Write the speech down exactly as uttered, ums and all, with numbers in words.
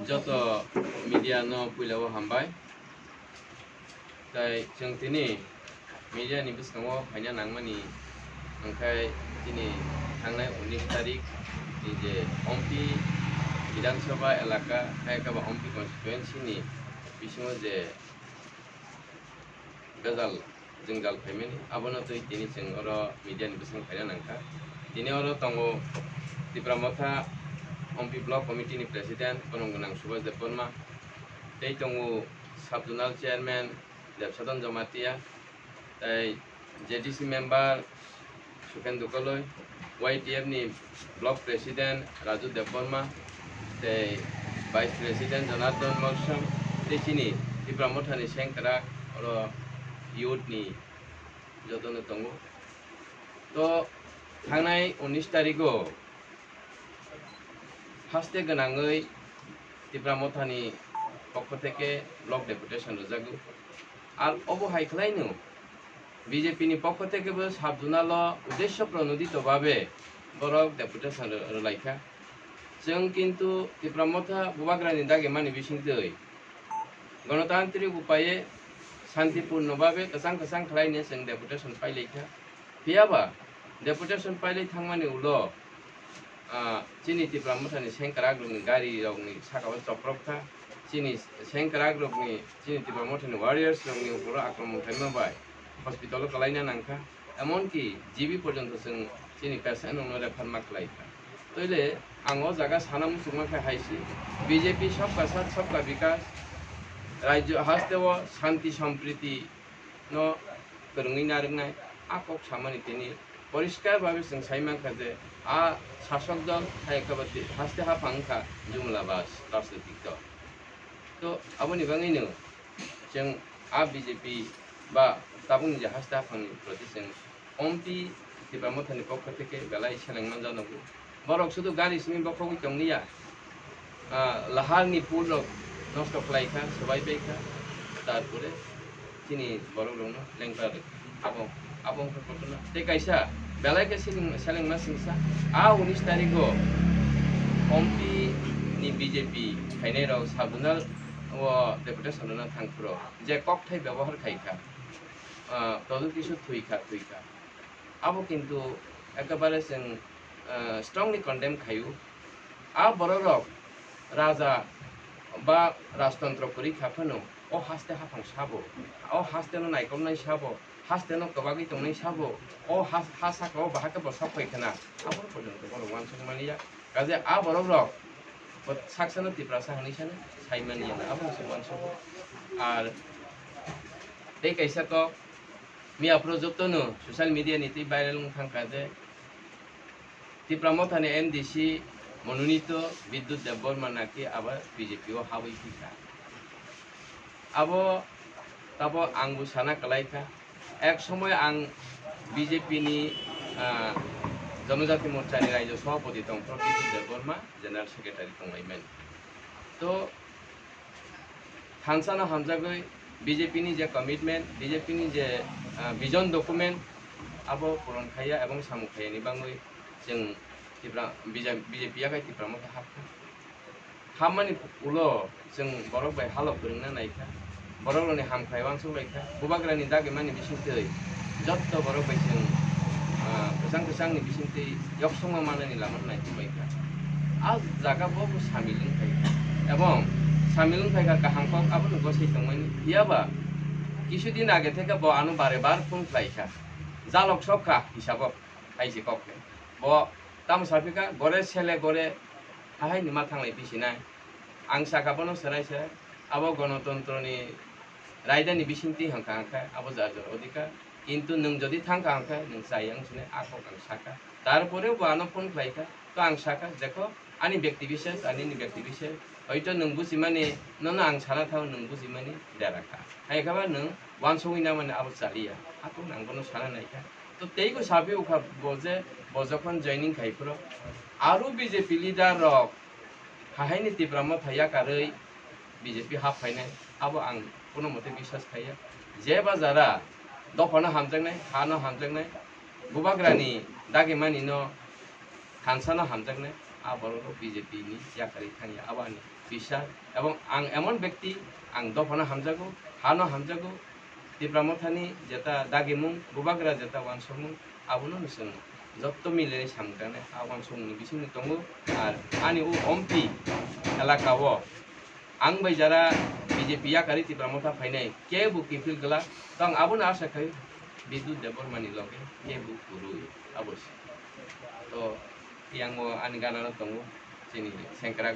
Joto media no puila o hambai. Tai chwng tini media ni bwskango phaina nangmani hwnkhe chini thangnai unis tarik ni je Ompi Bidhan Sabha elaka hai khe ba Ompi constituency ni bisingo je gajal jwngjal phaimani, abono twi tini chwng oro media ni bwskango phaina nangkha. Tini oro tongo Tipra Motha Ompi Block Committee ni President Borom Gwnang Subhas Debbarma, tei tongo Sub Zonal Chairman Debsadon Jamatia, tei J D C member Sukhen Dukoloi, Y T F ni Block President Raju Debbarma, tei Vice President Janardhan Malsam, tei chini Tipra Mothani sengkrak oro youth ni jotono tongo. To thangnai unis tarigo haste gwnangwi Tipra Mothani pokho theke block deputation rwjago. Ar obo hai khlaino B J P ni pokho theke bo sub zonal o uddesho pronodito babe borok deputation rw-, rwlaikha. Chwng kintu Tipra Motha Bubagrani dagi mani bisingtwi Ganatantrik upaye santipurno babe kwchang kwchang khlaine chwng deputation pailaikha. Phiyaba deputation pailai thangmani ulo, ah, chini Tipra Mothani sengkrak rokni gari rokni saka o choprok kha, chini sengkrak rokni, chini Tipra Mothani warriors rokni uporo akromon khaima bai hospital o kwlaina nangkha. Emonki G B porjonto chwng chini patient rokno refer ma khlai kha. Toile ang o jaga sana muchungma khe hai se, B J P sabka sath sabka bikas, rajyo haste o shanti sampriti no kwrwngwi narwknai, a kok samani tini poriskar babe chwng sai mankha je a sasok dol hai khe ba haste haphang wngkha jumla bas rajnitik dol. To aboni bagwino chwng a B J P ba tabukni je haste haphangni proti chwng Ompi Tipra Mothani pokho theke belai seleng manjak nango. Borok sudu gari simi bokhogwi tongliya. Ah, laharni phul rok nosto khlai kha, swbai pai kha. Tarpore chini borok rokno lengkra rwkha. Abo, abo wngkha ghotona. Tei kaisa belai khe seleng, selengma singsa. A unis tarigo Ompi ni B J P phainai rok sub zonal o deputation rwna thang phuru je kokthai byabohar khai kha. Ah, Pradyot Kishore thwi kha, thwi kha. Abo kintu ekebare chwng, ah, strongly condemn khaio. A borok rok raja ba rajtontro kwrwi kha phano o haste haphang sabo, o haste no naikolnai sabo, haste no kwbagwi tongnai sabo, o ha, ha saka o bahai khe bo sok phai khna, abo porjonto borok uansuk maliya. Kaje a borok rok bo saksano Tiprasa hinwi sano sai mani ya, abo se uansuk. Ar tei kaisa kok, miya phuru jotono social media ni twi viral wng thang kha je Tipra Mothani M D C Mononito Bidyut Debbarma naki abo B J P o habwi thwi kha. Abo tabo ang bo sana kwlai kha. Ek somoy ang B J P ni, ah, Jonojati Morcha ni Rajya Sabhapati tong Pradyut Debbarma, General Secretary tonglaimani. To thansa no hamjagwi B J P ni je commitment, B J P ni je, ah, vision document abo puron khaiya ebong samung khaiyani bangwi chwng Tipra, B J P yakhai Tipra Motha hapkha. Hammani ulo chwng borok bai halok kwrwngna naikha, borok rokni hamkrai uansuk laikha, bubagrani dagimani bisingtwi jotto borok bai chwng, ah, kwchang kwchangni bisingtwi yoksongma manani lama naithok laikha. A jaga bo bo samil wngkhaikha, ebong samil wngkhaikha kaham kok abono gosai tongmani. Phiyaba kisu din age theke bo ano bare bar phone khlaikha, jalok sokha hisabo hai se kok. Bo tamo saphikha, gore sele gore hahaini ma thanglai bisinai. Ang saka bono serai serai, abo gonotontroni raidani bisingtwi hwnkha hwnkhe abo jar jar odhikar. Kintu nwng jodi thangkha hwnkhe nwng chaya wng sinai, a kok ang saka. Tarpore bo ano phone khlaikha, to ang saka, "Dekho, ani byakti bishes, ani ni byakti bishes. Hoito nwng bujimani, nono ang sana thango, nwng bujimani dera kha. Hai khe ba nwng uansugwi nangmani abo chaliya." A kok ang bono sana naikha. To teibo saphikha bo je, bo jokhon joining khai phuru aro B J P leader rok hahaini Tipra Motha yakarwi B J P hap phainai, abo ang kono mote biswas khaiya. Je ba jara dophano hamjaknai, hano hamjaknai, bubagrani dagimani no thansa no hamjaknai, a borok rok B J P ni yakarwi thangya, abo ani Bisar, ebong ang emon bekti, ang dophano hamjago, hano hamjago, Tipra Mothani jeta dagimung, bubagra jeta wansukmung, abono no chwng jotto milinai samkane a wansukmungni bisingni tongo. Ar ani o ompi elaka o ang bai jara B J P yakari Tipra Motha phainai kebo kiphil glak, tong abono asa khai Bidut Debbarmani loge kebo kwrwi abo se. To yang o ani gana no tongo chini sengkrak.